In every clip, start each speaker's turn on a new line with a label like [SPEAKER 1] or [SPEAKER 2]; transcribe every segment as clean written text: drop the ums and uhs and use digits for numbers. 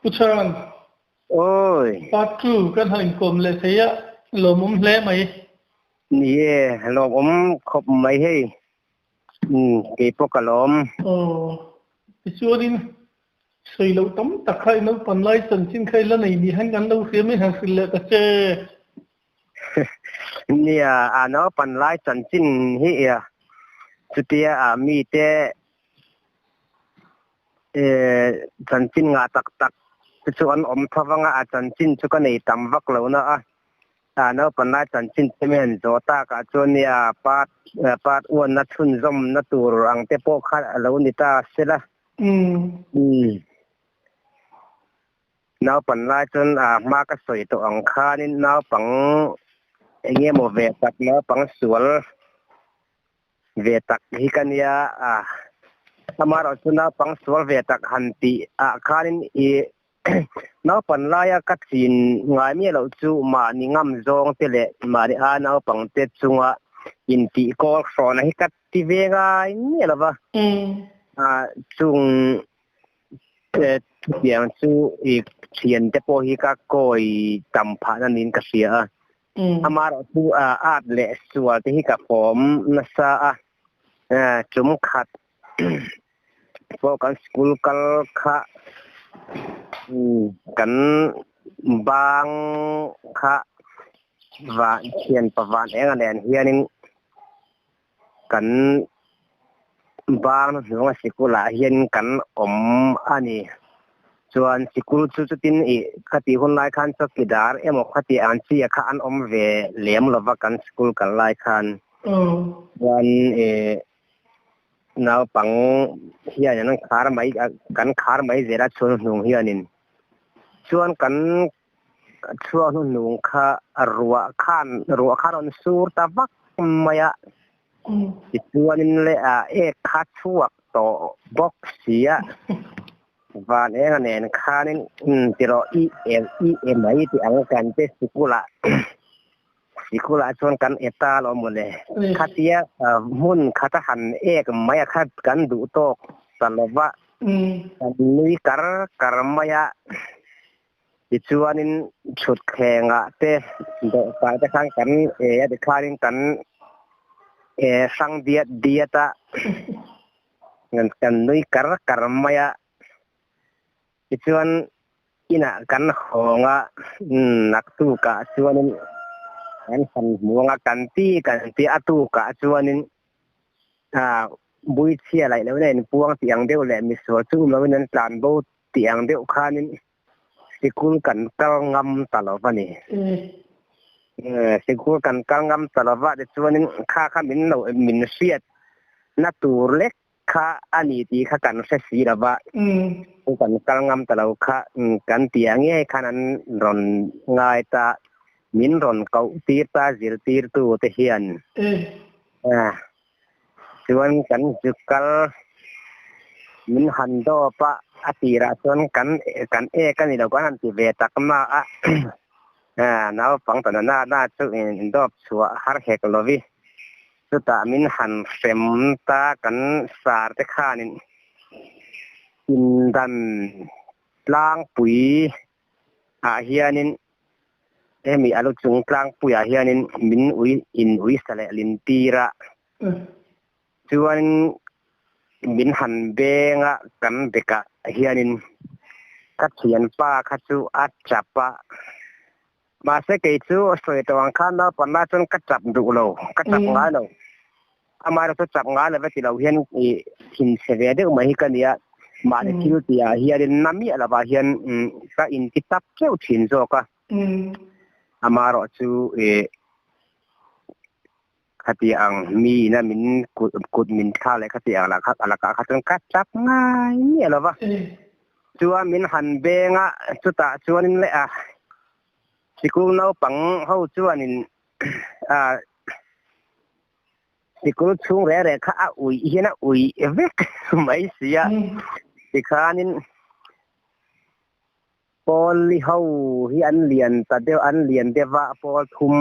[SPEAKER 1] Pu Charan.
[SPEAKER 2] Awi.
[SPEAKER 1] Part 2 kan han inkawm leh thei a, lawmawm hle mai.
[SPEAKER 2] Ni e, lawmawm khawp mai hei. Umm kei pawh ka lawm.
[SPEAKER 1] Aw, tichuanin sawi loh tam tak kha i naupan lai chanchin kha i la nei ni han kan lo hria mai han hrilh leh ta che.
[SPEAKER 2] Nia, a naupan lai chanchin hi chutia mite Chanchin ngah tak tak te chu an awm tho vang a, a chanchin chu ka nei tam vak lo na a, a naupang lai chanchin te hian zawh takah chuan nia part part one na chhunzawm na tur ang te pawh kha a lo ni ta se la. Umm. Naupang lai chuan a hma ka sawi tawh ang khanin naupang eng nge maw ve tak naupang sual ve tak hi ka nia a, amaherawh chu naupang sual ve tak han tih ah khanin i naupan laia ka chin ngai miah loh chu mahni ngam zawng te leh mahni a naupang te chunga intih kawl hrawhna hi ka ti ve ngai miah lo va, a chung chutiang chu i thiante pawh hi ka kawi tam phahna niin ka hria a. Amaherawh chu at leh sual te hi ka fawm nasa a, tum khat pawh kan school kal kha kan bang kha van thianpa van enga nen hianin kan bang hnung a sikul ah hian kan awm a ni. Chuan sikul chu chutin ih khatih hun lai khan chawkidar emaw khatih ang chi ah kha an awm ve lem lova kan sikul kal lai khan. Chuan ih naupang hian an khar mai kan khar mai zel a chhun hnung hianin. Chuan kan chhuak hnuhnung kha ruah khan ruah kha rawn sur ta vak mai a. Tichuanin leh a ek kha chhuak tawh bawk si a, van enga nen khanin tiraw i e i e mai tih ang kan te sikulah sikulah chuan kan e ta lo mawle. Khatia hmun khata han ek mai a kha kan duh tawk ta lova, kan nui kar kar mai a. Tichuanin thutthlengah te dawhkai te khan kan e a tikhanin kan e hrang diat diat a, kan nui kar kar mai a. Tichuan inah kan hawng a, naktukah chuanin kan han hmu ang a, kan ti kan ti a tukah chuanin buichhia laih lohna inpuang tih ang deuh leh misual chu um loin an tlan bo Tih ang deuh khanin sikul kan kal ngam ta lo va ni. Sikul kan kal ngam ta lo va tichuanin kha kha min lo min hriat na tur lek kha a ni tih kha kan hre si lo va. Kan kal ngam ta lo kha kan tih ang ngei khan an rawn ngai ta, min rawn koh tir ta zirtirtu te hian. Chuan kan zu kal min han dawp a, a tirah chuan kan kan ek a ni lo kan han ti ve tak na a, naupang tana na na chu in dawp chhuah har hek lovi. Chutah min han hrem ta kan sar te khanin indan tlangpui ah hianin hemi a lu chung tlangpuiah hianin min ui in ui sa leh lin tir a, chuan min han beng a kan bekah hianin ka thianpa kha chu a chap a, mahse kei chu sawi tawh ang khan naupang lai chuan ka chap duh lo, ka chap ngai lo, amaherawhchu chu chap ngai lova ti lo hian ih thinchhe ve deuh mai hi ka nia, mahni thil tihah hianin na miah lovah hian ka inti tap teuh thin zawk a, amaherawhchu chu ih khati ang mi ina min kut kut min thla leh khati ang lah kha a lakah kha chuan ka chap ngai miah lova, chuan min han beng a chutah chuanin leh a sikul naupang ho chuanin ah Sikul chhung reh reh kha a uih hian a uih vek mai si a, tikhanin pawl li ho hi an lian ta deuh an lian deuh a, pawl thum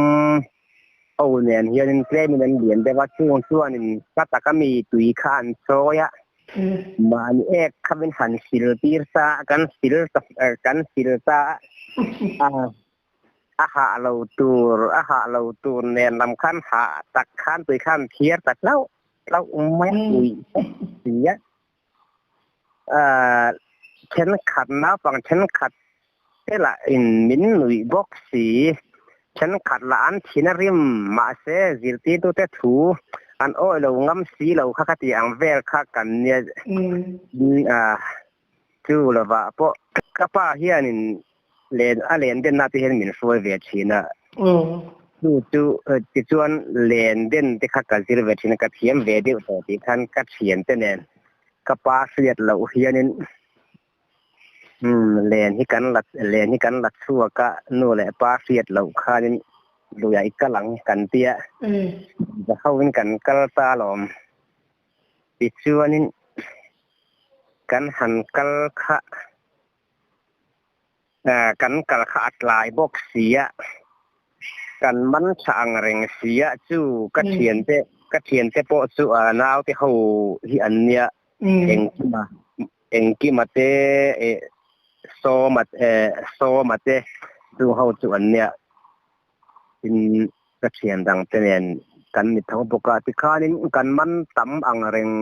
[SPEAKER 2] ho nen hianin tlemin an lian deuh a, chung chuanin ka taka mi tui kha an chawi a. Mahni ek kha min han sil tir ta a, kan sil ta kan sil ta a, a hah lo tur a hah lo tur nen lam khan hah tak khan tui khan thiar ta hlauh hlauh mai a uih bawk si a. Thenkhat naupang thenkhat te lah in min nuih bawk si, thenkhat lah an thin a rim mahse zirtirtute thu an awih lo ngam si lo kha ka tih ang vel kha kan nia chu lovah pawh ka pa hianin len a len denna te hian min hruai ve thin a chu chu tichuan len den te kha ka zir ve thin a ka thiam ve deuh tawh tih khan ka thian te nen ka pa hriat loh hianin umm len hi kan la len hi kan la chhuak a nu leh pa hriat loh khanin luiah i kal ang kan tia za hovin kan kal ta alawm tichuanin kan han kal kha Kan kal kha a tlai bawk si a, kan man tha ang reng si a, chu ka thiante ka thiante pawh chu a naute ho hi an nia, engkima engkima te eh sawma eh sawma te chu ho chu an nia, tin ka thian dang te nen kan ni tho bawk a, tikhanin kan man tam ang reng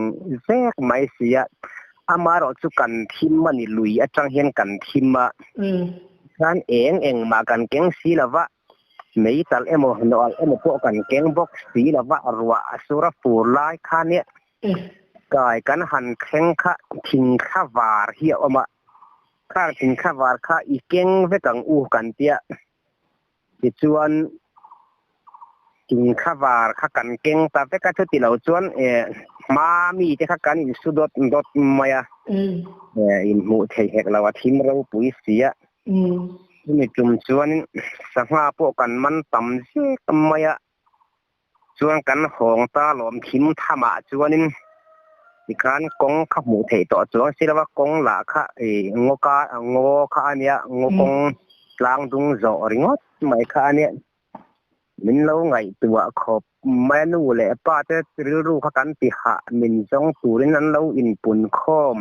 [SPEAKER 2] zek mai si a, amaherawh chu kan thim a ni, lui atang hian kan thim a, tikhan eng eng mah kan keng si lo va, mei talh emaw nawh emaw pawh kan keng bawk si lo va, ruah a sur a fur lai khan nia kai kan han thleng kha thing thla var hi a awm a, khang thing thla var kha i keng vek ang u kan tia. Tichuan, thingkha var kha kan keng ta vek a, chuti lo chuan hma mite kha kan insu dawt dawt mai a, inhmuh thei hek lo a thim ropui si a. Chumi tum chuan sangha pawh kan man tam zek mai a, Chuan kan hawng ta lawm thim thamah chuanin tikhan kawng kha hmuh theih tawh chuang si lova kawng lah kha ih ngaw ka ngaw kha a nia ngaw kawng tlang dung zawh ringawt mai kha a nia min lo ngaihtuah khawp mai a nu leh pa te rilru kha kan ti hah min zawng turin an lo inpun khawm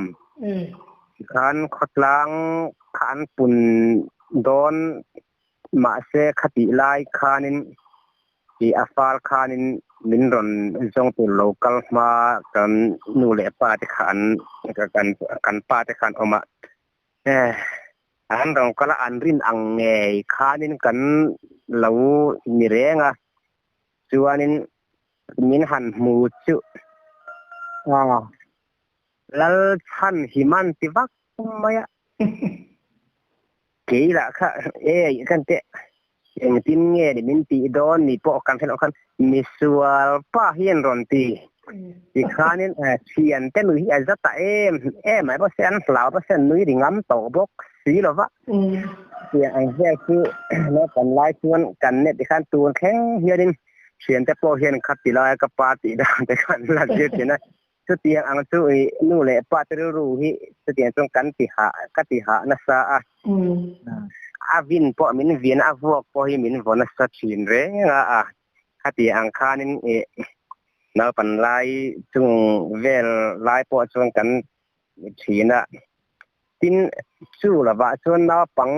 [SPEAKER 2] tikhan khawtlang kha an pun dawn Mahse khatih lai khanin tih a fal khanin min rawn zawng tur lo kal hma kan nu leh pa te kha an kan kan pa te kha an awm a, an rawn kal a an rin ang ngei khanin kan lo ni reng a, chuanin min han hmu chu Lalchhan himan ti vak mai a. Kei lah kha e kan te engtin nge ni min tih dawn ni pawh kan hre loh khan misual pa hian rawn ti tikhanin thian te nui hi a za ta em em mai bawk se an hlau bawk se an nui ri ngam tawh bawk si lo va tiang ang vel chu naupang lai chuan kan net tikhan tun thleng hianin thian te pawh hian kha ti lai ka pa tih dan te khan la zir thin a. Chutiang ang chu i nu leh pa te rilru hi chutiang chuan kan ti hah ka ti hah nasa a. A vin pawh min vin a vuak pawh hi min vaw nasa thin reng a a. Khatiang ang khanin i naupan lai chung vel lai pawh chuan kan thin a. Tin chu lovah chuan naupang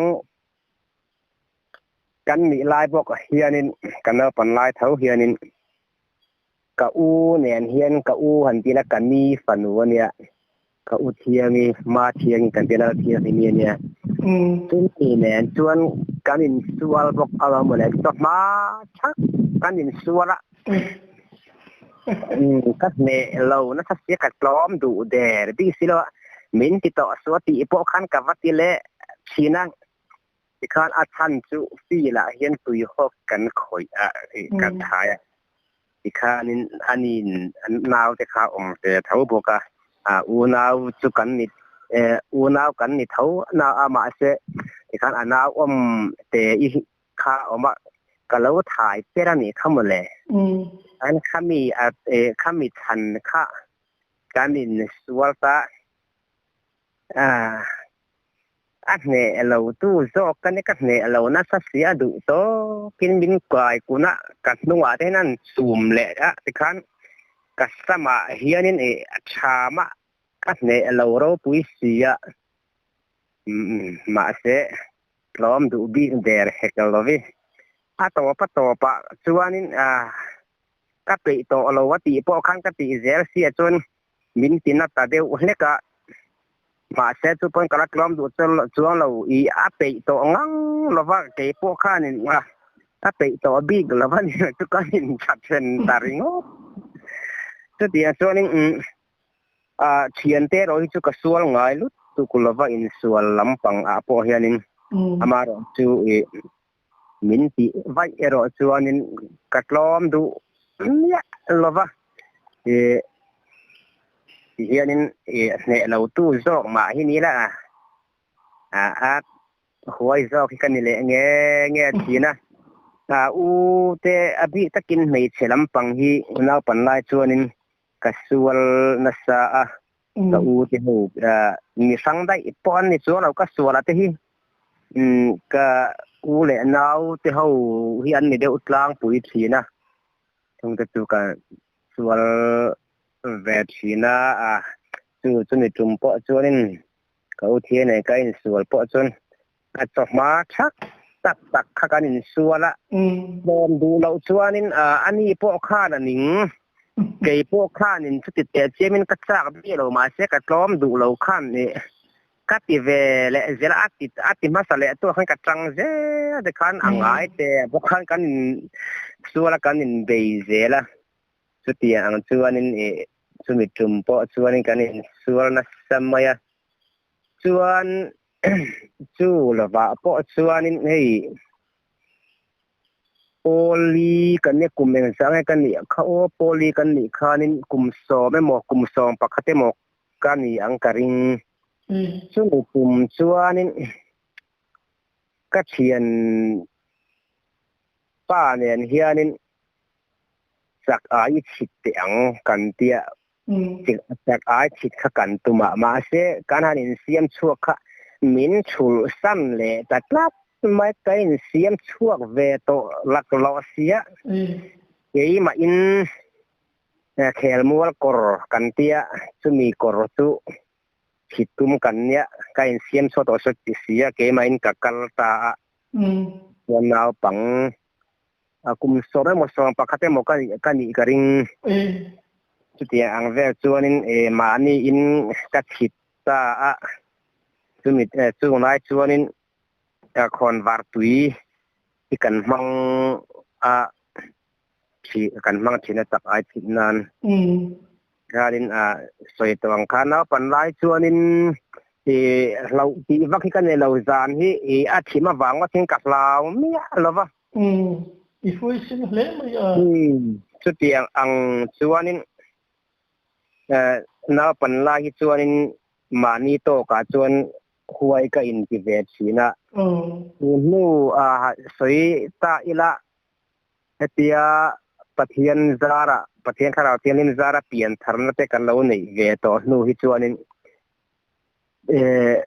[SPEAKER 2] kan nih lai bawk hianin kan naupan lai tho hianin Ka u nen hian ka u han ti ila ka ni fanu a nia, ka u Thiangi, Ma Thiangi kan ti ila Thianghlim i a nia. Chumi nen chuan kan insual bawk a lo mawle, chawhma thak kan insual a, ka hneh lo nasa sia ka tlawm duh der bik si lo a, min ti tawh suh a tih pawh khan ka va ti leh thin a. Tikhan a chhan chu field ah hian tuihawk kan khawih a, kan thai a. Tikhanin anin naute kha awm ve tho bawk a, unau chu kan ni unau kan ni tho na a mahse tikhan a nau awm te i kha awm a, ka lo thai ber a nih kha mawle. An khami khami chhan kha kan insual ta A hneh lo tu zawk ka ni, ka hneh lo nasa si a duh tawkin min kai kun a, ka hnungah te hian an chum leh a tikhan ka samah hianin ih a tham a, Ka hneh lo ropui si a, mahse tlawm duh bik der hek lovi. A tawp a tawpah chuanin ka peih tawh lo a tih pawh khan ka tih zel sia chuan min ti na ta deuh hlek a. Mahse chu pawn ka la tlawm duh chuang lo i a peih tawh ngang lova kei pawh khanin a peih tawh bik lova ni chu ka intha then ta ringawt. Chutiang chuanin Thiante erawh hi chu ka sual ngai lut tuk lova insual lampang ah pawh hianin amaherawh chu ih min tih vaih erawh chuanin ka tlawm duh miah lova ih ti hianin ih hneh lo tu zawk mah hi ni la a huai zawk hi ka ni leh nge nge thin a. U te a bik takin hmeichhe lampang hi naupan lai chuanin Ka sual nasa a, ka u te ho mi hrang daih pawh an ni chuang lo, ka sual a te hi ka u leh nau te ho hi an ni deuh tlangpui thin a, chung te chu ka sual ve thin a, chu chumi tum pawh chuanin ka u thia nen ka insual pawh chuan a chawhma thak tak tak kha kan insual a, tlawm duh loh chuanin ani pawh khan a ning, kei pawh khanin chuti teh chiamin ka chak bik lo mahse ka tlawm duh lo khan ih ka ti ve leh zel a, a ti hmasa leh tu ah khan ka tang zel te khan a ngai te bawk khan kan insual a kan inbei zel a, chutiang ang chuanin ih chumi tum pawh chuanin kan insual nasa mai a, chuan chu lovah pawh chuanin hei Pawli kan nia kum engzah nge ka nih kha aw Pawli kan nih khanin kum sawm emaw kum sawm pakhat emaw ka ni ang ka ring. Chumi kum chuanin ka thian pa nen hianin chak ai chhit teh ang kan tia chak ai chhit kha kan tum a mahse kan han insiam chhuak kha min chhulh san leh ta tlat mai ka insiam chhuak ve tawh laklawh sia keimah in khelmual kawr kan tia chumi kawr chu chhit tum kan nia ka insiam chhuak tawh sia keimah in ka kal ta a chuan naupang A kum sawm emaw sawm pakhat emaw ka nih ka nih ka ring. Chutiang ang vel chuanin eh mahni in ka chhit ta a, chumi chung lai chuanin khawnvar tui hi kan hmang a, kan hmang thin a chak ai chhit nan. Khanin a sawi tawh ang kha naupan lai chuanin ih hlauh tih vak hi ka nei lo zan hi ih a thim avang ngawtin ka hlau miah lo va.
[SPEAKER 1] Umm i hruai sin hle mai a.
[SPEAKER 2] Umm chutiang ang chuanin naupan lai hi chuanin mahni tawkah chuan huai ka inti ve thin a. Tun hnu ah sawi ta ila Hetia Pathian zara, Pathian Thlarau Thianghlim zara pian tharna te kan lo neih ve tawh hnu hi chuanin eh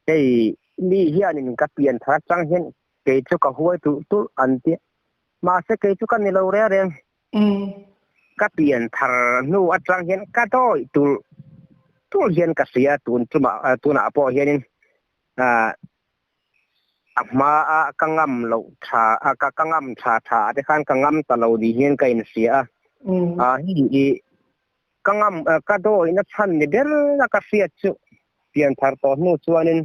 [SPEAKER 2] hei mi hianin ka pian thar atang hian kei chu ka huai tulh tulh an tia. Mahse kei chu ka ni lo reng reng. Ka pian thar hnu atang hian ka dawi tulh tulh hian ka hria tun tumah tunah pawh hianin ah A hma a ka ngam loh tha a ka ka ngam tha tha te khan ka ngam ta lo ni hian ka inhria a. A hi i ka ngam ka dawina chhan ni ber a ka hriat chu pianthar tawh hnu chuanin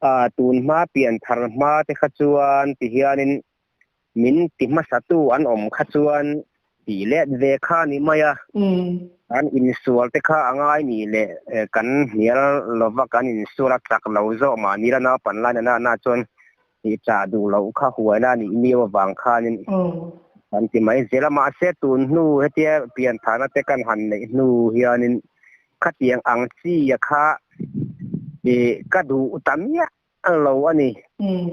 [SPEAKER 2] a tun hma pianthar hma te kha chuan ti hianin Min ti hmasatu an awm kha chuan tih let ve kha ni mai a, kan insual te kha a ngai ni le kan hnial lova kan insual a chak lo zawk mahni la naupan lai nana na chuan tih chah duh loh kha huaina a nih miau avang khanin kan ti mai zel a, mahse tun hnu hetia pianthana te kan han neih hnu hianin khatiang ang chi a kha ka duh ta miah A lo a ni.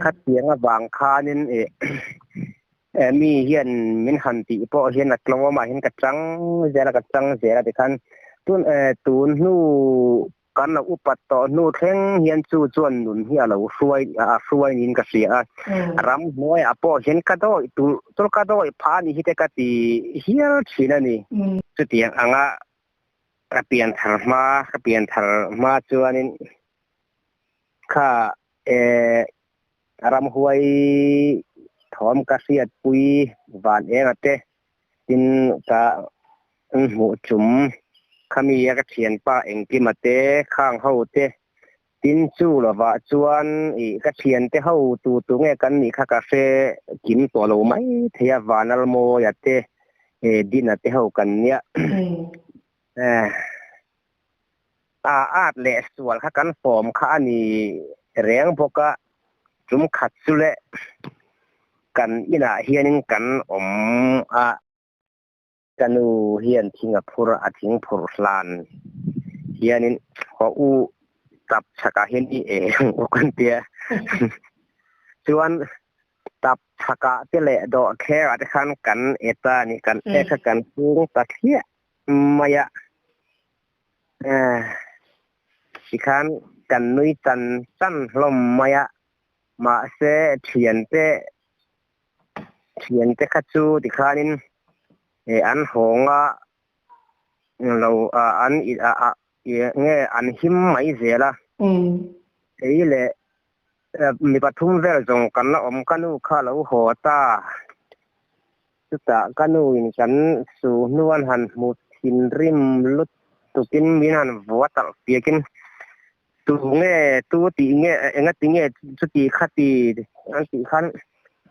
[SPEAKER 2] Khatiang avang khanin ih mi hian min han tih pawh hian a tlawmah hian ka chang zel a, ka chang zel a tikhan tun tun hnu kan lo upat tawh hnu thleng hian chu chuan nun hi a lo hruai a hruai niin ka hria a. Ramhnuaiah pawh hian ka dawi tulh tulh ka dawi phah a nih hi te ka ti hial thin a ni. Chutiang anga. Ka pian thar hma ka pian thar hma chuanin kha e ramhuai thawm ka hriat pui van enga te tin ka hmuh chum khami a ka thianpa engkima te khang ho te tin chu lovah chuan i ka thiante ho tu tu nge kan nih kha ka hre kim tawh lo mai thei a Vanalmawia te Dina te ho kan nia. A at leh sual kha kan fawm kha a ni reng bawk a, tum khat chu le kan inah hianin kan awm a. Ka nu hian thing a phur a, thing phurh hlan hianin haw u tap chhakah hian i eng u kan tia. Chuan tap chhakah te leh dawhthlengah te khan kan et a ni, kan ek kha kan hung ta thliah mai a. Tikhan kan nui chan chan hlawm mai a, mahse thiante Thiante kha chu tikhanin an hawng a, lo an nge an him mai zel a. Kei leh mi pathum vel zawng kan la awm ka nu kha lo haw ta. Chutah ka nu in kan su hnu an han hmu thinrim lutukin min han vua talh fiakin Tu nge, tu tih nge, enga ti nge chuti kha ti an tih khan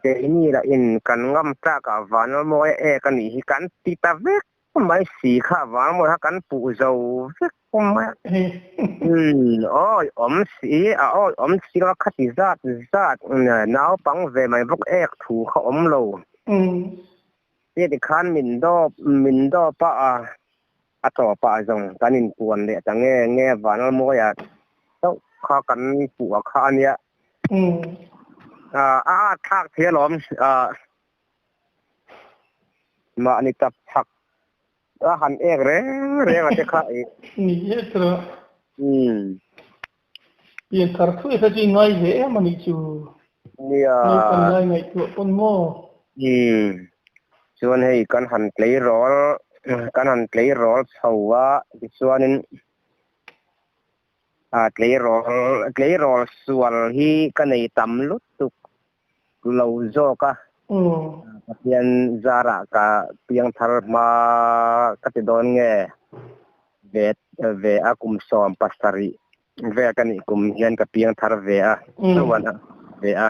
[SPEAKER 2] keini lah in kan ngam tlak ah Vanlalmawi a ek a nih hi kan ti ta vek mai si kha Vanlalmawi kha kan puh zo vek mai a. Umm awi awm si a awi awm si lo a khati zat zat naupang ve mai bawk ek thu kha awm lo. Tia tikhan min dawp min dawp a. A tawpah zawng kan inpuan leh ta nge nge Vanlalmawia chauh kha kan puh a kha a nia. A at thlak thei alawm. Mahni tap chhak a han ek reng reng a te kha i.
[SPEAKER 1] Ni e tawh. Pian thar thuai kha chu i ngai ve em a nih chu.
[SPEAKER 2] Nia.
[SPEAKER 1] Naupang lai ngaihtuah pawn maw?
[SPEAKER 2] Chuan hei kan han tleirawl kan han tleirawl chho a tichuanin a tleirawl tleirawl sual hi ka nei tam lutuk lo zawk a. Pathian zarah ka piangthar hma ka ti dawn nge ve ve a kum 17 vel ka nih kum hian ka piangthar ve a chuan a ve a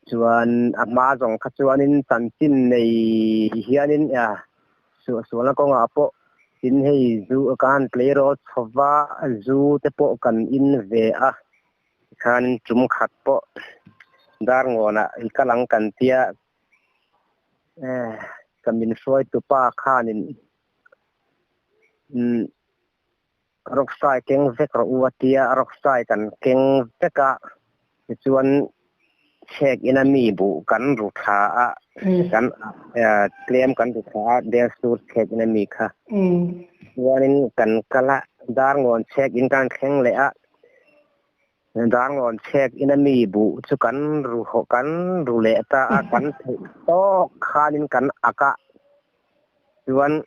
[SPEAKER 2] chuan a hma zawng kha chuanin chanchin nei hianin a suahsualna kawngah pawh tin hei zu kan tleirawl chhova zu te pawh kan in ve a tikhanin tum khat pawh Darngawnah i kal ang kan tia ka min hruaitupa khanin umm Rawksai keng vek rawh u a tia, rawksai kan keng vek a, tichuan chhek ina mi buh kan ru thla a, kan tlem kan ru thla a, Delsur chhek ina mi kha. Chuanin kan kal a, Darngawn chhek in kan thleng leh a, Darngawn chhek ina mi buh chu kan ru kan ru leh ta a, kan theih tawk khanin kan ak a, chuan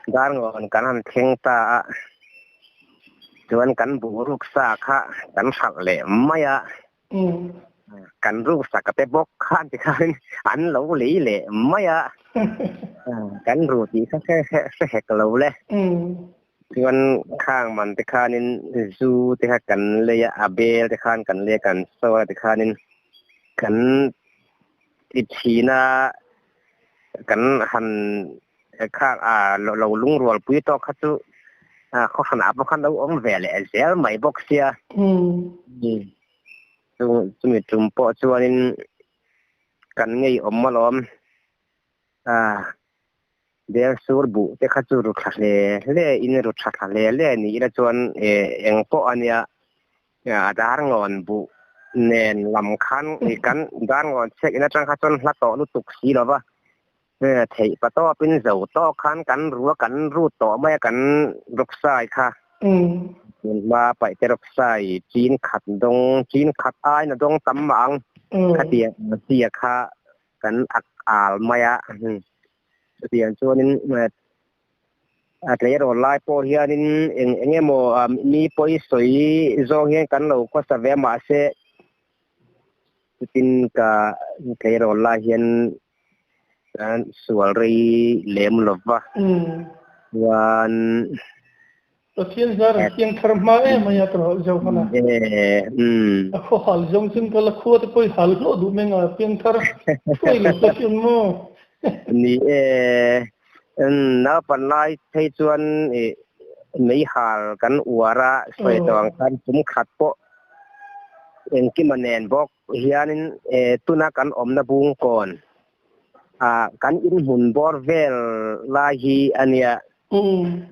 [SPEAKER 2] Darngawn kan han thleng ta a, chuan kan buh ruk sa kha kan hralh leh mai a, kan ruk sak te bawk khan tikhan an lo lei leh mai a, kan ru tih kha hre hek lo le. Chuan khang man te khanin zu te kha kan lei a, a bel te khan kan lei a, kan so a tikhanin kan ti thin a, kan han kha a lo lungrual pui tawk kha chu khaw hranah pawh khan lo awm ve leh zel mai bawk sia. Chumi tum pawh chuanin kan ngei awm alawm. Bel sur buh te kha chu ru thla hle hle in ru tha thla hle hle ni ila chuan eng pawh a nia a Darngawn buh nen lam khan kan Darngawn chhek in atang kha chuan hla tawh lutuk si lo va theih pa tawpin zo tawk khan kan ru a kan rut tawh mai a kan rawksai kha tunhma paihte rawksai chin khat dawng chin khat aina dawng tam mah ang khatiang sia kha kan ak al mai a chutiang chuanin A tleirawl lai pawh hianin eng eng emaw mi pawi sawi zawng hian kan lo khawsa ve a mahse chutin ka tleirawl lai hian kan sual rei lem lo va chuan
[SPEAKER 1] Pathian zar an chiang thar hma em mai a tawh zo khan a. A khaw hal zawng chuan ka la khua te pawh i hal hlawh duh mai nga piang thar thuai lo ta chuan maw.
[SPEAKER 2] Ni e, naupan lai phei chuan mei hal kan uar a, sawi tawh ang khan kum khat pawh engkima nen bawk hianin tuna kan awmna bungkawn kan inhmun bawr vel lai hi a nia.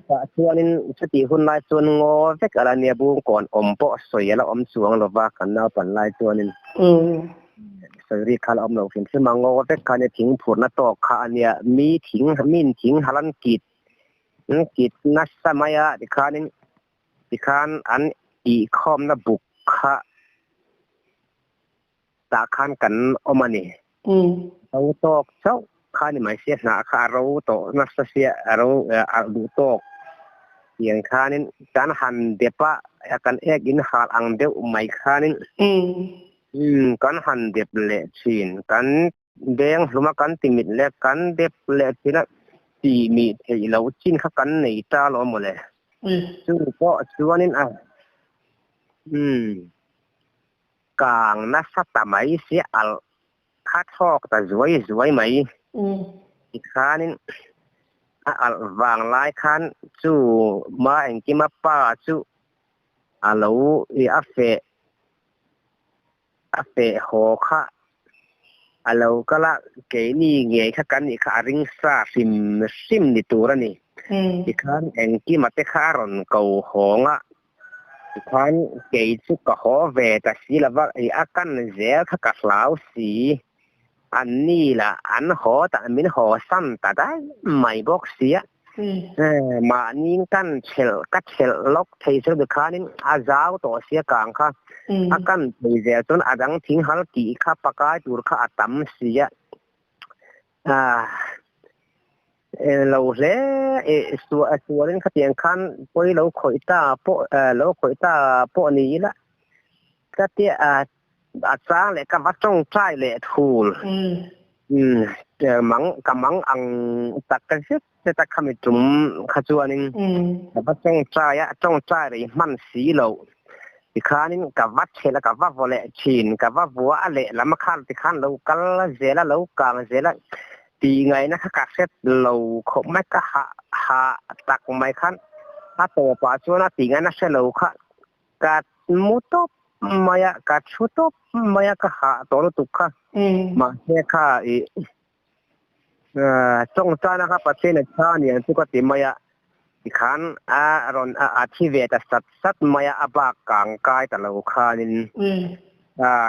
[SPEAKER 2] Tah chuanin chutih hun lai chuan ngaw vek ala nia bungkawn awm pawh sawi ala awm chuang lova kan naupan lai chuanin sawi rik kha ala awm lo hrim hrim a ngaw vek kha ania thing phurhna tawk kha ania mi thing min thing halan kit kit nasa mai a tikhanin tikhan an ihkhawmna buk kha tah khan kan awm a ni. Ro tawk chauh kha ni mai sia hnah kha a ro tawh nasa sia a ro a duh tawk tiang khanin kan han dep a kan ek in hal ang deuh mai khanin kan han dep leh thin kan Beng hluma kan ti mit leh kan dep leh thil a ti mih theih loh chin kha kan nei ta lo mawle. Chu pawh chuanin a umm kang nasa ta mai sia alh kha thlawk ta zuai zuai mai. Tikhanin a alh vang lai khan chu ma engkima pa chu a lo i a feh A feh haw kha a lo kal a, keini ngei kha kan nih kha a ring sa hrim hrim ni tur a ni. Tikhan engkima te kha a rawn ko hawng a, tikhan kei chu ka haw ve ta si lo va, i a kan zel kha ka hlau si. An ni lah an haw ta, min haw san ta daih mai bawk sia. Mahni kan chelh ka chelh lawk thei chu tikhanin a zau tawh sia kang kha a kan thei zel chuan a dang thing hal tih kha pakai tur kha a tam sia lo hle sualin khatiang khan pawi lo khawih ta pawh lo khawih ta pawh ni ila ka tia A chang leh ka va tawngtai leh thul. Umm mang ka mang ang tak ka zet zet a khami tum kha chuanin ka va tawngtai a, tawngtai rei hman si lo. Tikhanin ka va chhel a, ka va vaw leh thin, ka va vua a lehlam a khan tikhan lo kal zel a, lo kang zel a tih ngaihna kha ka hret lo khawp mai, ka hah hah tak mai khan a tawpah chuan a tih ngaihna hre lo kha Ka mu tawp mai a, ka thu tawp mai a, ka hah tawh lutuk kha. Mahse kha i tawngtaina kha Pathian a tha aniang chu ka ti mai a, tikhan a rawn a thi ve ta sat sat mai a, a bak kang kai ta lo khanin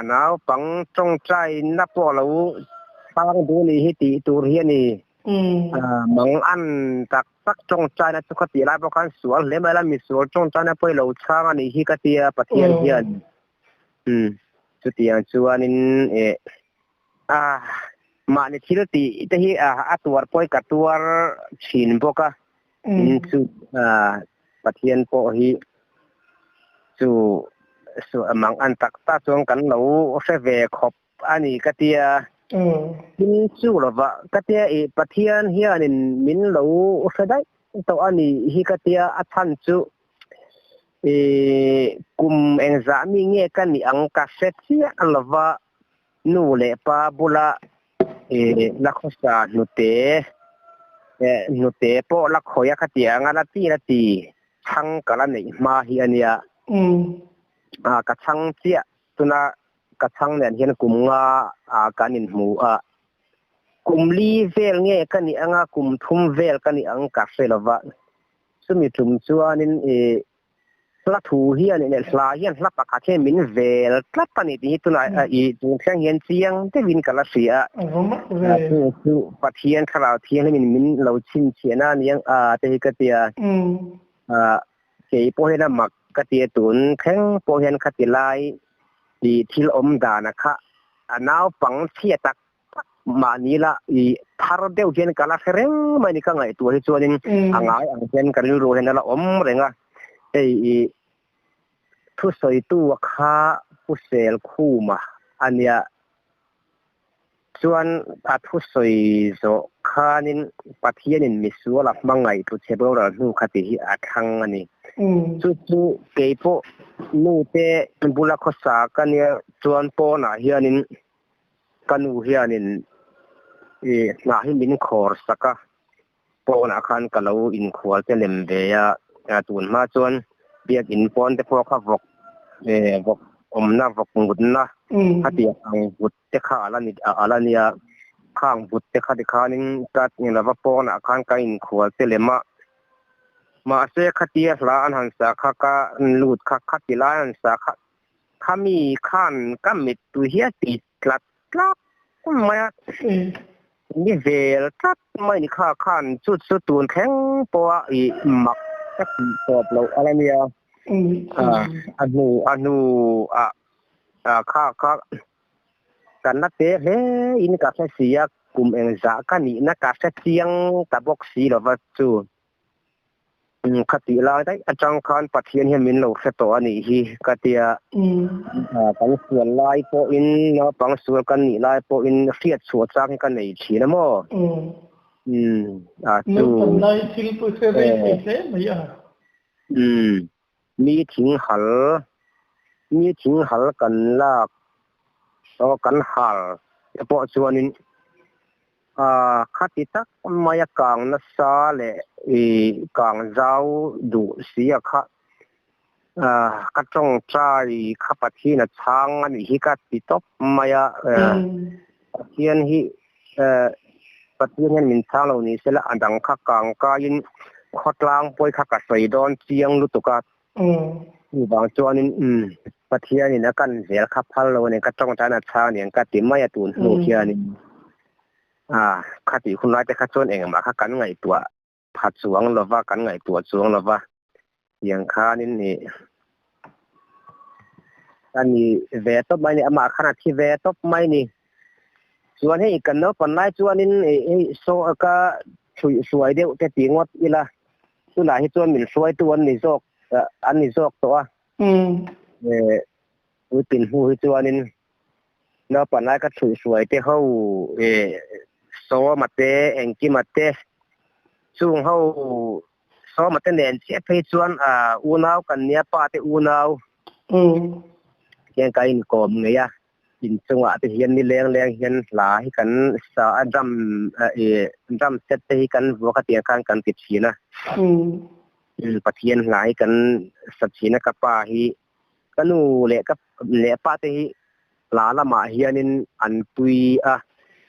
[SPEAKER 2] naupang tawngtaina pawh lo chhang duh ni hi tih tur hi a ni. Mang an tak tak tawngtaina chu ka tih lai pawh khan sual hle mai la, misual tawngtaina pawh i lo chhang a nih hi ka tia Pathian hian umm chutiang chuanin eh a mahni thil tih te hi a tuar pawh hi ka tuar thin bawk a, tin chu Pathian pawh hi chu mang an tak tak chuan kan lo hre ve khawp a ni ka tia. Thil chu lova ka tia i Pathian hianin min lo hre daih tawh a ni hi ka tia a chhan chu i kum engzah mi nge ka nih ang ka hre chiah lova nu leh pa bula i la khawsa hnute hnute pawh la khawi a ka tia anga la ti la ti chhang ka la neih hma hi a nia ka chhang chiah tuna Ka chhang nen hian kum nga ah kan inhmu a, kum li vel nge ka nih anga kum thum vel ka nih ang ka hre lova, chumi tum chuanin i hla thu hian in hla hian hla pakhat hian min vel tlat a ni tih hi tunah i chung thleng hian chiang deuhin ka la hria a, chu chu Pathian Thlarau Thianghlimin min lo chhinchhiahna a ni ang a te hi ka ti a, kei pawh hian a mak ka ti a tun thleng pawh hian khati lai Tih thil awm dana kha a naupang chhia tak tak Mahni la i thar deuh hian ka la hre reng mai ni ka ngaihtuah hi chuanin a ngai ang hian ka rilru hian a la awm reng a. Hei i thusawitu kha Pu Selkhuma a nia. Chuan a thusawi zawh khanin Pathianin misual a hmangaih thu chhe boral hnu kha tih hi a thlang a ni. Chu chu kei pawh nute bula khawsa ka nia chuan pawnah hianin ka nu hianin i hnah hi min khawr sak a, pawnah khan ka lo inkhual te lem ve a, tun hma chuan biakin pawn te pawh kha vawk vawk awmna vawk mutna khatiang ang vut te kha a la ni a la nia, khang vut te kha tikhanin ka lova pawnah khan ka inkhual te lem a, mahse khatia hla an han sa kha ka lut kha khati lai an sa kha Khami khan ka mittui hi a ti tlat tlat mai a, ni vel tlat mai ni kha khan chu chu tun thleng pawha i mak ka tih tawp loh a la nia. A hnu a hnu ah kha kha ka na te hle in ka hre si a, kum engzah ka nihna ka hre chiang ta bawk si lova chu. Khatih lai daih atang khan Pathian hian min lo hre tawh a nih hi ka tia. Kan sual lai pawhin naupang sual kan nih lai pawhin hriat chhuah chang hi ka nei thin a maw?
[SPEAKER 1] A chu. Naupang lai thil pawh hre rei thei hle mai a.
[SPEAKER 2] Mi thing hal, mi thing hal kan lak, kan hal te pawh chuanin Khati tak maia kang nasa leh i kang zau duh si a kha ka tawngtai kha Pathian a chhang a nih hi ka ti tawp mai a, Pathian hi Pathian hian min chhang lo ni sela a dang kha kang kaiin khawtlang pawi kha ka sawi dawn chiang lutuk a. Chuvang chuanin umm Pathianin a kan zel kha phal lo a ni, ka tawngtaina a chhang aniang ka ti mai a tun hnu hianin a khatih hun laite kha chuan engmah kha kan ngaihtuah pha chuang lova, kan ngaihtuah chuang lova tiang khanin ih a ni ve tawp mai a ni, amah khan a thi ve tawp mai a ni. Chuan hei kan naupang lai chuanin ih hei saw ka chhuih hruai deuh te ti ngawt ila. Tunah hi chuan min hruaitu an ni zawk an ni zawk tawh a. Puitlin hnu hi chuanin naupang lai ka chhuih hruai te ho Sawma te Engkima te chung ho Sawma te nen chiah phei chuan unau kan nia pa te unau hian ka inkawm ngei a. Inchungah te hian ni leng leng hian hla hi kan sa a, drum ih drum set te hi kan vuak a tiang khan kan ti thin a. Pathian hla hi kan sa thin a, ka pa hi ka nu leh ka leh pa te hi hla lamah hianin an tui a,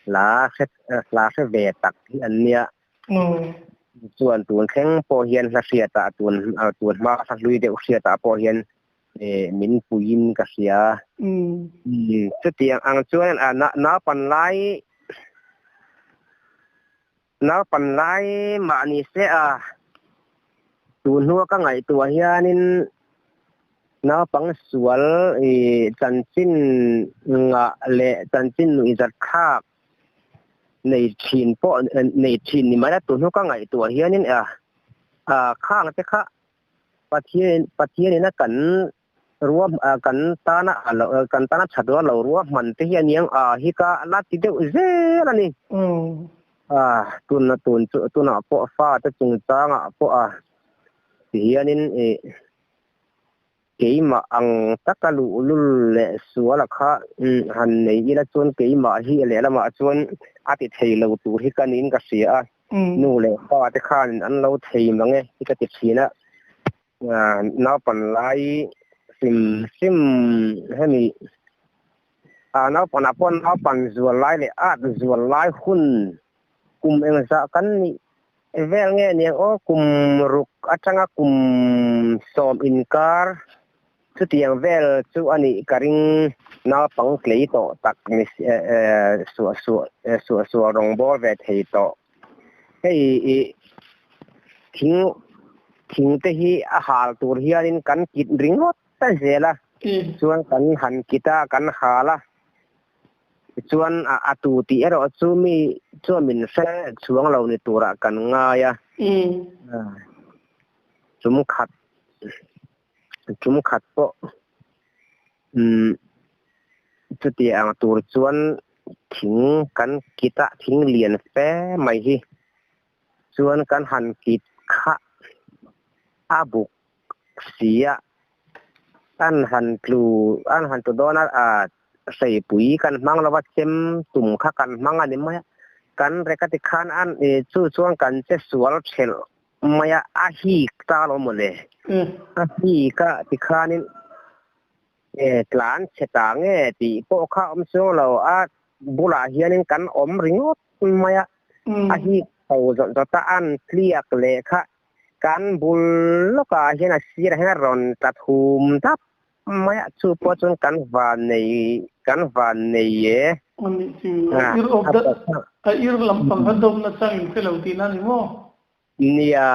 [SPEAKER 2] hla hre hla hre ve tak hi an nia. Chuan tun thleng pawh hian hla hriatah tun tun hma hla hlui deuh hriatah pawh hian min puiin ka hria. Chutiang ang chuan naupan lai naupan lai mah ni se a, tun hnua ka ngaihtuah hianin naupang sual chanchin ngah leh chanchin nuihzat thlak nei thin pawh nei thin ni mai a, tun hnua ka ngaihtuah hianin khang te kha Pathian Pathianin a kan ruah kan tana a lo kan tana that ruah lo ruah hman te hi a niang a hi ka la ti deuh zel a ni. A tuna tun chu tunah pawh fa te chungchangah pawh a ti hianin ih keimah ang taka luhlul leh suala kha han nei ila chuan keimah hi lehlamah chuan a ti thei lo tur hi ka niin ka hria a. Nu leh pa te khan an lo thei mang e hi ka ti thin a, naupan lai hrim hrim hemi naupanah pawh naupan zual lai leh at zual lai hun kum engzah kan nih vel nge niang aw kum ruk atanga kum sawm inkar Chutiang vel chu a nih ka ring naupang tlei tawh tak ni suah suah suah suah rawng bawr ve thei tawh. Hei i thing thing te hi a hal tur hianin kan kit ringawt ta zel a, chuan kan han kit a kan hal a. Tichuan a tu tih erawh chu mi chuan min hre chhuang lo ni turah kan ngai a. Tum khat tum khat pawh umm chuti ang tur chuan thing kan kit a, thing lian fe mai hi chuan kan han kit kha a buk si a, an han tlu an han tlu dawn a, ah hreipui kan hmang lo va, chem tum kha kan hmang a ni mai a, kan rek a ti khan an ih chu chuan kan che sual thelh mai a, a hik ta lo mawle, a hik a ti khanin e tlan chhe ta nge tih pawh kha awm chuang lo, a bulah hianin kan awm ringawt mai a, a hik chho zawt zawt a, an tliak leh kha Kan bul lawkah hian a sirah hian a rawn tla thum dap mai a, chu pawh chuan kan van nei kan van nei e.
[SPEAKER 1] Ani chu a ir awp dat a ir lampang kha dawp na chang in hre lo tihna a ni maw?
[SPEAKER 2] Nia,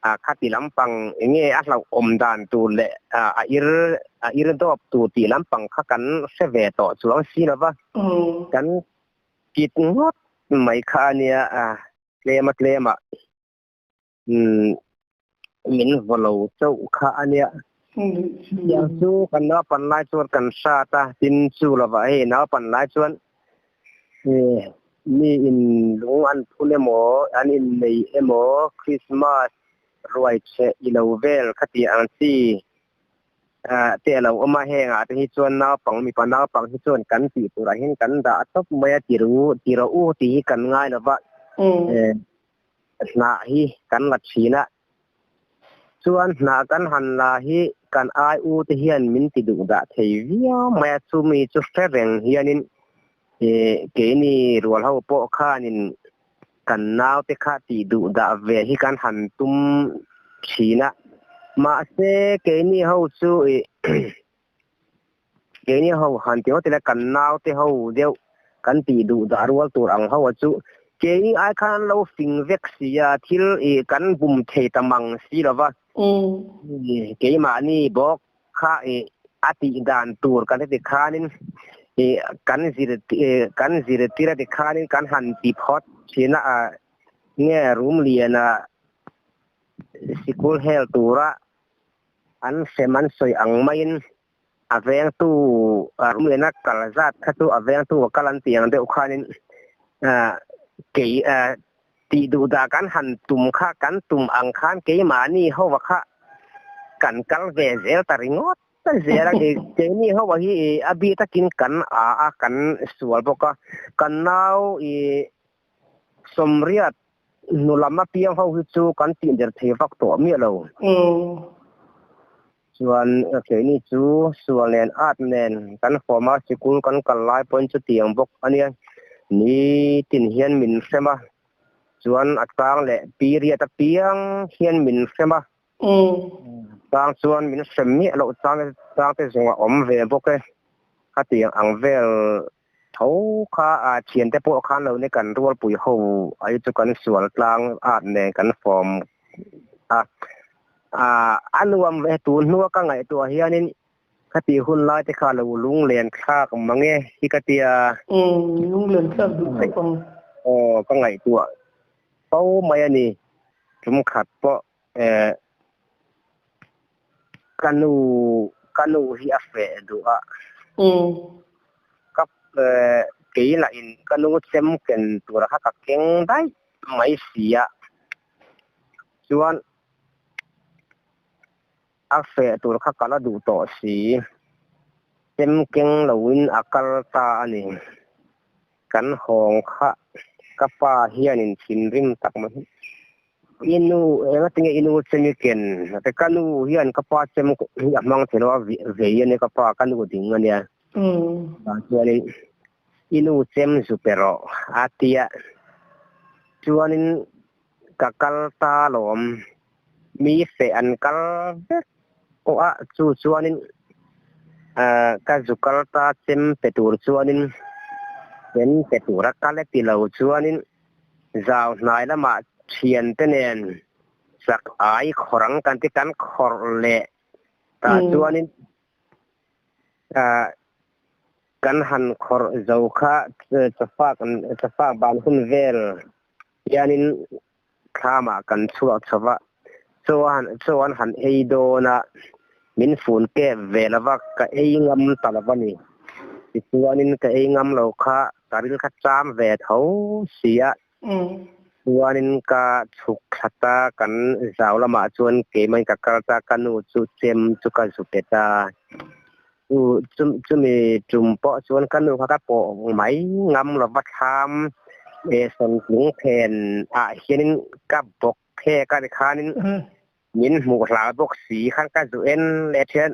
[SPEAKER 2] a khati lampang enge a hlauhawm dan tur leh a ir a ir dawp tur tih lampang kha kan hre ve tawh chuang si lo va, kan kit ngawt mai kha a nia. Tlema tlema umm min vaw lo chauh kha a nia. Tiang chu kan naupan lai chuan kan hrat a, tin chu lovah hei naupan lai chuan mi in lung an phun emaw an innei emaw Christmas ruai cheh i lo vel kha tih ang chi te a lo awm a, hengah te hi chuan naupang mipa naupang hi chuan kan tih turah hian kan dah tawp mai a, ti ru ti rawh u tih hi kan ngai lo va, hnah hi kan la thin a, chuan hnah kan han la hi kan ai u te hian min ti duh dah thei viau mai a, chumi chu hre reng hianin keini rual ho pawh khanin Kan naute kha tih duh dah ve hi kan han tum thin a, mahse keini ho chu ih keini ho han ti ngawt ila kan naute ho deuh kan tih duh dah rual tur ang ho a chu keini ai khan an lo fing vek si a, thil ih kan bum thei ta mang si lo va, keimahni bawk kha ih a tih dan tur kan heti khanin ih kan zir kan zirtir a ti khanin kan han ti phawt thin a nge room liana sikul hel tura an hrem an sawi ang maiin a vengtu room liana kal zat kha chu a vengtu a kal an tih ang deuh khanin kei Tih duh dah kan han tum kha kan tum ang khan keimahni hova kha kan kal ve zel ta ringawt ta zel a, keini hova hi a bi takin kan a a kan sual bawk a, kan nau i sawmriat hnu lam apiang ho hi chu kan tih der thei vak tawh miah lo. Chuan keini chu sual nen at nen kan fawm a, sikul kan kal lai pawhin chutiang bawk a nia. Nitin hian min hrem a, chuan a chang leh period apiang hian min hrem a. Chang chuan min hrem miah loh chang chang te zawng a awm ve bawk e. Khatiang ang vel tho kha a thiante pawh khan lo ni kan rualpui ho ai chu kan sual tlang at nen kan fawm a. A nuam ve tun hnua ka ngaihtuah hianin khati hun lai te kha lo lunglen thlak mang e hi ka tia.
[SPEAKER 1] Umm lunglen thlak duh khawp ang.
[SPEAKER 2] Aw ka ngaihtuah fo mai a ni. Tum khat pawh eh ka nu ka nu hi a feh duh a.
[SPEAKER 1] Umm.
[SPEAKER 2] Ka eh kei lah in ka nu chem ken tur kha ka keng daih mai si a. Chuan a feh tur kha ka la duh tawh si. Chem keng loin a kal ta a ni. Kan hawng kha ka pa hianin thinrim tak mai hi. I nu engatinge i nu chem i ken? Ate ka nu hian ka pa chem hi a hmang thei lo a, vei a nia ka pa, ka nu ding a nia. Chuanin i nu chem zu pe rawh a tia. Chuanin Ka kal ta lawm. Mi feh an kal vek pawh a, chu chuanin ka zu kal ta chem pe tur chuanin chem pe tura kal e ti lo chuanin zau hnai lamah thiante nen chak ai khawrh ang kan ti kan khawrh leh tah chuanin. Kan han khawrh zo kha chawfak chawfak ban hun vel hianin thlamah kan chhuak chho va, chaw an chaw an han ei dawn a, min fun kep ve lo va, ka ei ngam ta lo va ni. Tichuanin ka ei ngam lo kha ka ril kha cham ve tho si a, chuanin ka chhuk thla ta, kan zau lamah chuan keimah in ka kal ta, ka nu chu chem chu ka zu pe ta. Chu chumi tum pawh chuan ka nu kha ka pawh mai ngam lo va thlam e sawntling phen ah hianin ka bawk phek a tikhanin min hmuh hlau bawk si khan ka zu en leh thian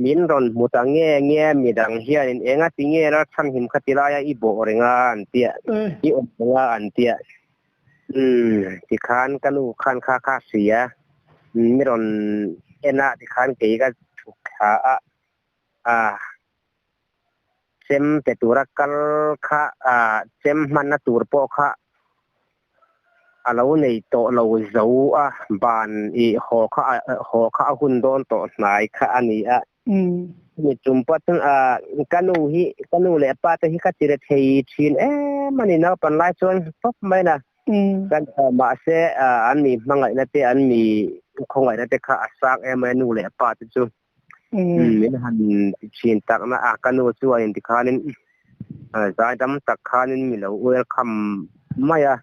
[SPEAKER 2] min rawn hmu ta nge nge midang hianin enga ti nge Lalchhanhim kha ti laia i bawh reng a an tia i awm reng a an tia umm tikhan ka nu khan kha kha hria mi rawn en a tikhan kei ka chhuk thla a a chem pe tura kal kha a chem hmanna tur pawh kha a lo nei tawh lo zo a ban i haw kha haw kha a hun dawn tawh hnai kha a ni a. Mi tum pawh chuan a ka nu hi ka nu leh pa te hi ka tire thei thin em a ni naupan lai chuan tawp mai na kan mahse an mi hmangaihna te an mi khawngaihna te kha a sang em mai nu leh pa te chu. Min han ti thin takna a ka nu chuanin tikhanin zaidam tak khanin mi lo welcome mai a.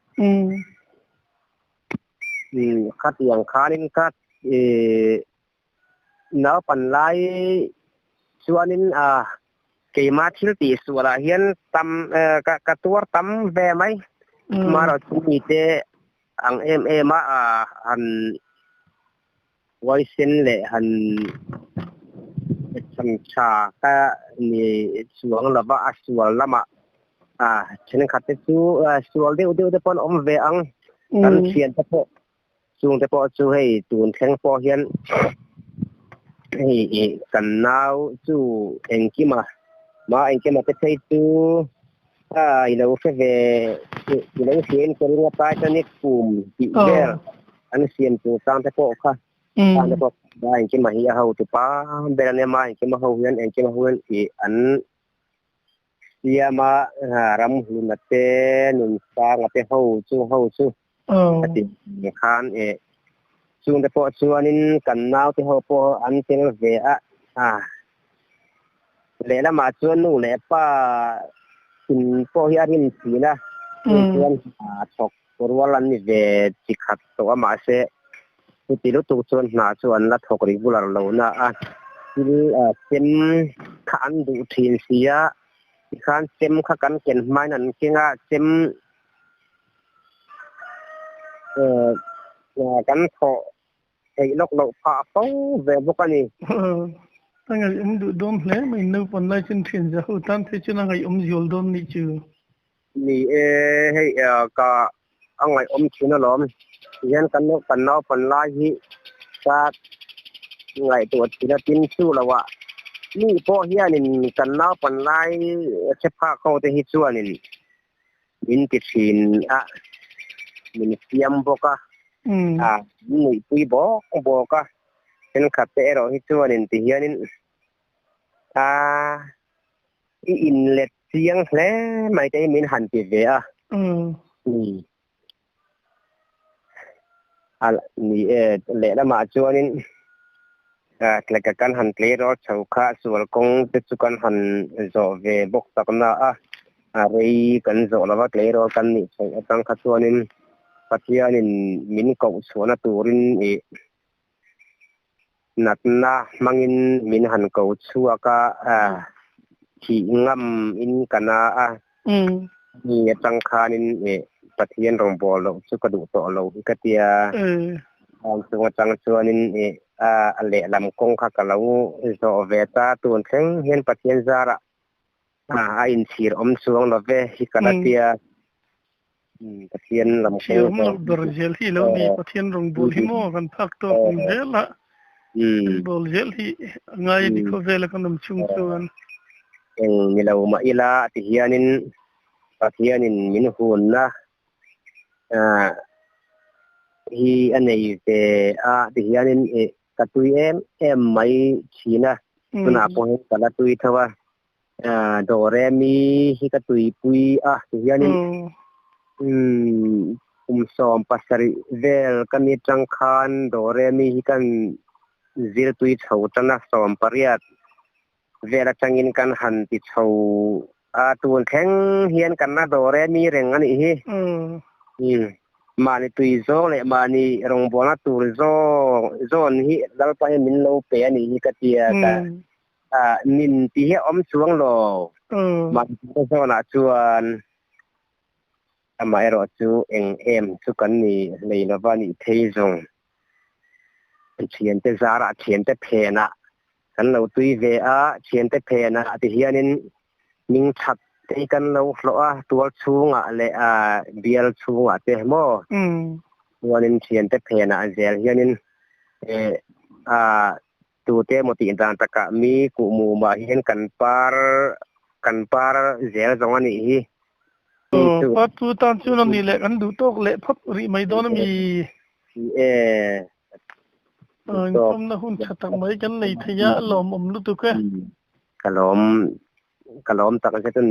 [SPEAKER 2] Khatiang khanin ka naupan lai chuanin keima thil tih sualah hian tam ka tuar tam ve mai. Amaherawhchu mite ang em em a han Huaisen leh han chhan tha ka ni chuang lova a sual lamah thenkhat te chu sual deuh deuh te pawh an awm ve ang. Kan thian te pawh chung te pawh chu hei tun thleng pawh hian hei kan nau chu engkima ma engkima te phei chu i lo hre ve i lo hria in ka ring a Titanic kum tih vel an siam tur tang te pawh kha tang te pawh a engkima hi a hotu pa ber ania ma engkima ho hian engkima ho hian ih an siam a ram hluna te nun sanga te ho chu ho chu a ti khan ih chung te pawh chuanin kan nau te ho pawh an tel ve a a Lehlamah chuan nu leh pa in pawh hi a rim thin a, chung chuan hna thawk rual an ni ve chi khat tawh a, mahse chuti lutuk chuan hna chu an la thawk regular lo na a, thil chem kha an duh thin si a, tikhan chem kha kan ken hmain an keng a, chem kan thawh theih lawk loh phah fo ve bawk a ni.
[SPEAKER 1] A ngaihawm duh dawn hle mai, naupang lai chin thian za ho tan phei chuan a ngaihawm zual dawn nih chu.
[SPEAKER 2] Ni e, hei ka a ngaihawm thin alawm. Tihian kan kan naupang lai hi ka ngaihtuah thin a, tin chu loah mi pawh hianin kan naupang lai hre phak ho te hi chuanin min ti thin a, min siam bawk a, a min nuihpui bawk bawk a, thenkhat te erawh hi chuanin ti hianin a i inlet chiang hle mai te hi min han ti ve a. A ni e, lehlamah chuanin tleka kan han tleirawl chho kha sual kawng te chu kan han zawh ve bawk tak na a, a rei kan zawh lova tleirawl kan nih chhoh atang kha chuanin Pathianin min koh chhuahna turin ih natna hmangin min han ko chhuak a, thih ngam in ka na a, mi atang khanin Pathian rawngbâwl loh chu ka duh tawh lo hi ka tia, ang chung atang chuanin a lehlam kawng kha ka lo zawh ve ta, tun thleng hian Pathian zarah a inchhir awm chuang lo ve hi ka la tia. Pathian lam
[SPEAKER 1] kawng Chhiar awm loh ber zel hi lo ni Pathian rawng bawl hi maw kan phak tawk ang zel a kan bawl zel hi a ngai a ni khawvela kan awm chhung chuan.
[SPEAKER 2] Eng ni lo mah ila ti hianin Pathianin min hunna hi a nei ve a ti hianin ka tui em em mai thin a tunah pawh hian ka la tui tho a. Do re mi hi ka tuipui a ti hianin kum 17 vel ka ni tang khan do re mi hi kan zir tui chho tana 18 vel atangin kan han ti chho a tun thleng hian kan na do re mi reng ani hi. Mani tui zawng leh mani rawngbawlna tur zawng zawn hi lalpa hian min lo pe ani hi ka tia ka nin ti hi awm chuang lo mani zawnah chuan amaherawh chu eng em chu kan ni hlei lova nih thei zawng thiante zarah thiante phenah kan lo tui ve a thiante phenah ti hianin ming that te kan lo hlawh a tual chhungah leh a bial chhungah te maw chuanin thiante phenah zel hianin a tute emaw tih dan takah mi kuhmumah hian kan par kan par zel zawng a nih hi.
[SPEAKER 1] Aw, pa chu tan chuan a nih leh kan duh tawk leh phawt rih mai dawn a mi.
[SPEAKER 2] E.
[SPEAKER 1] Inkhawmna hun tha tak mai kan nei thei a, a lawmawm lutuk e.
[SPEAKER 2] Ka lawm, ka lawm tak zet a ni.